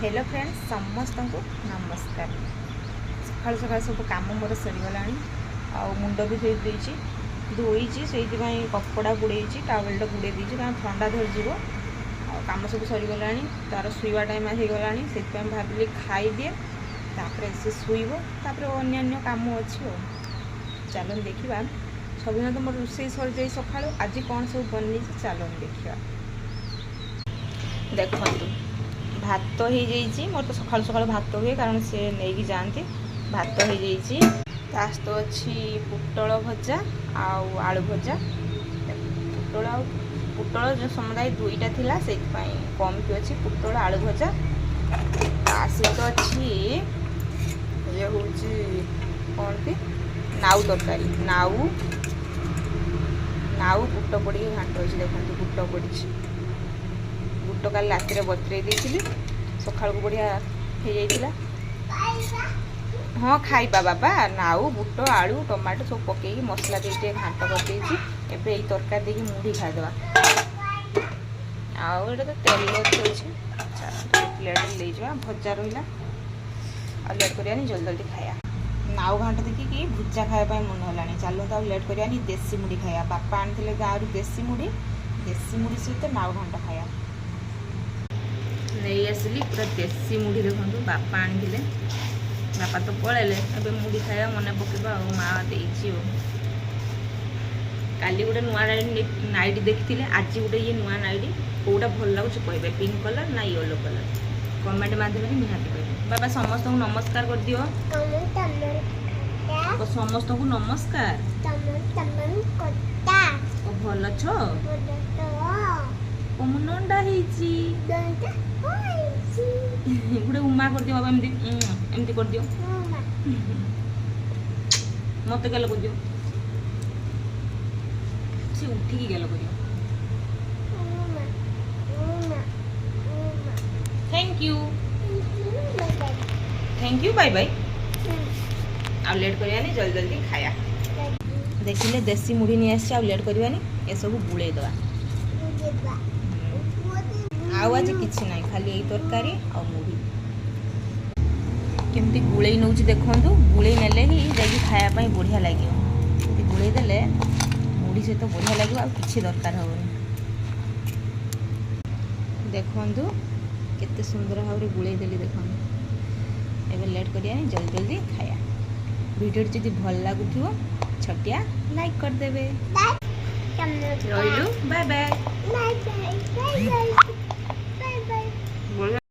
Hello friends, ସମସ୍ତଙ୍କୁ ନମସ୍କାର। ସକାଳୁ ସକାଳୁ ସବୁ କାମ ମୋର ସରିଗଲାଣି ଆଉ ମୁଣ୍ଡ ବି ଧୋଇ ଦେଇଛି, ଧୋଇଛି। ସେଇଥିପାଇଁ କପଡ଼ା ଗୁଡ଼େଇଛି, ଟାୱେଲଟା ଗୁଡ଼େଇ ଦେଇଛି, କାରଣ ଥଣ୍ଡା ଧରିଯିବ। ଆଉ କାମ ସବୁ ସରିଗଲାଣି, ତାର ଶୋଇବା ଟାଇମ୍ ହେଇଗଲାଣି। ସେଥିପାଇଁ ଭାବିଲି ଖାଇଦିଏ, ତାପରେ ସେ ଶୋଇବ, ତାପରେ ଅନ୍ୟାନ୍ୟ କାମ ଅଛି। ଆଉ ଚାଲନ୍ତୁ ଦେଖିବା। ସବୁଦିନ ତ ମୋର ରୋଷେଇ ସରିଯାଏ ସକାଳୁ, ଆଜି କ'ଣ ସବୁ ବନେଇଛି ଚାଲନ୍ତୁ ଦେଖିବା। ଦେଖନ୍ତୁ, ଭାତ ହେଇଯାଇଛି। ମୋର ତ ସକାଳୁ ସକାଳୁ ଭାତ ହୁଏ, କାରଣ ସେ ନେଇକି ଯାଆନ୍ତି। ଭାତ ହେଇଯାଇଛି, ତା ସହିତ ଅଛି ପୋଟଳ ଭଜା ଆଉ ଆଳୁ ଭଜା। ପୋଟଳ ଆଉ ପୋଟଳ ଯେଉଁ ସମୁଦାୟ ଦୁଇଟା ଥିଲା, ସେଇଥିପାଇଁ କମ୍ କି ଅଛି। ପୋଟଳ ଆଳୁ ଭଜା, ତା ସହିତ ଅଛି ଇଏ ହେଉଛି କ'ଣ କି ନାଉ ତରକାରୀ। ନାଉ ନାଉ ବୁଟ ପଡ଼ିକି ଘାଣ୍ଟ ଅଛି। ଦେଖନ୍ତୁ, ବୁଟ ପଡ଼ିଛି। ବୁଟ କାଲି ରାତିରେ ବତୁରେଇ ଦେଇଥିଲି, ସକାଳକୁ ବଢ଼ିଆ ହେଇଯାଇଥିଲା। ହଁ, ଖାଇବା ବାବା। ନାଉ, ବୁଟ, ଆଳୁ, ଟମାଟୋ ସବୁ ପକେଇକି ମସଲା ଦେଇ ଟିକେ ଘାଣ୍ଟ କରିଦେଇଛି। ଏବେ ଏଇ ତରକାରୀ ଦେଇକି ମୁଢ଼ି ଖାଇଦେବା। ଆଉ ଏଇଟା ତ ତେଲ ଥୋଇଛି, ପ୍ଲେଟ୍ରେ ନେଇଯିବା। ଭଜା ରହିଲା। ଆଉ ଲେଟ୍ କରିବାନି, ଜଲ୍ଦି ଜଲ୍ଦି ଖାଇବା। ନାଉ ଘାଣ୍ଟ ଦେଖିକି ଭୁଜା ଖାଇବା ପାଇଁ ମନ ହେଲାଣି। ଚାଲନ୍ତୁ, ଆଉ ଲେଟ୍ କରିବାନି, ଦେଶୀ ମୁଢ଼ି ଖାଇବା। ବାପା ଆଣିଥିଲେ ଗାଁରୁ ଦେଶୀ ମୁଢ଼ି। ଦେଶୀ ମୁଢ଼ି ସହିତ ନାଉ ଘାଣ୍ଟ ଖାଇବା। ନେଇ ଆସିଲି ପୁରା ଦେଶୀ ମୁଢ଼ି। ଦେଖନ୍ତୁ, ବାପା ଆଣିଥିଲେ। ବାପା ତ ପଳେଇଲେ, ଏବେ ମୁଢ଼ି ଖାଇବା ମନେ ପକେଇବା ଆଉ ମା ଦେଇଛି। ଆଉ କାଲି ଗୋଟେ ନୂଆ ନାଇଟି ଦେଖିଥିଲେ, ଆଜି ଗୋଟେ ଇଏ ନୂଆ ନାଇଟି। କେଉଁଟା ଭଲ ଲାଗୁଛି କହିବେ, ପିଙ୍କ କଲର୍ ନା ୟେଲୋ କଲର୍? କମେଣ୍ଟ ମାଧ୍ୟମରେ ନିହାତି କହିବେ। ବାବା, ସମସ୍ତଙ୍କୁ ନମସ୍କାର କରିଦିଅ। ସମସ୍ତଙ୍କୁ ନମସ୍କାର। ଓ, ଭଲ ଅଛ? ଓ, ମୁଁ ନଣ୍ଡା ହେଇଛି। ଗୋଟେ ଉମା କରିଦିଅ ବାବା, ଏମିତି ଏମିତି କରିଦିଅ। ମତେ ଗେଲ କରିଦିଅ। ସେ ଉଠିକି ଗେଲ କରିବ। Thank you, thank you, bye bye. ଆଉ ଲେଟ୍ କରିବାନି, ଜଲ୍ଦି ଜଲ୍ଦି ଖାଇବା। ଦେଖିଲେ, ଦେଶୀ ମୁଢ଼ି ନେଇ ଆସିଛି। ଆଉ ଲେଟ୍ କରିବାନି, ଏସବୁ ଗୁଳେଇ ଦେବା। ଆଉ ଆଜି କିଛି ନାହିଁ, ଖାଲି ଏଇ ତରକାରୀ ଆଉ ମୁଢ଼ି। କେମିତି ଗୁଳେଇ ନେଉଛି ଦେଖନ୍ତୁ। ଗୁଳେଇ ନେଲେ ହିଁ ଯାଇକି ଖାଇବା ପାଇଁ ବଢ଼ିଆ ଲାଗିବ। ଏମିତି ଗୁଳେଇ ଦେଲେ ମୁଢ଼ି ସହିତ ବଢ଼ିଆ ଲାଗିବ, ଆଉ କିଛି ଦରକାର ହେବନି। ଦେଖନ୍ତୁ, କେତେ ସୁନ୍ଦର ଭାବରେ ଗୁଳେଇ ଦେଲି ଦେଖନ୍ତୁ। ଏବେ ଲେଟ୍ କରିବାନି, ଜଲ୍ଦି ଜଲ୍ଦି ଖାଇବା। ଭିଡ଼ିଓଟି ଯଦି ଭଲ ଲାଗୁଥିବ, ଛୋଟିଆ ଲାଇକ୍ କରିଦେବେ। ରହିଲୁ, bye bye. Bye bye, bye bye, bye bye.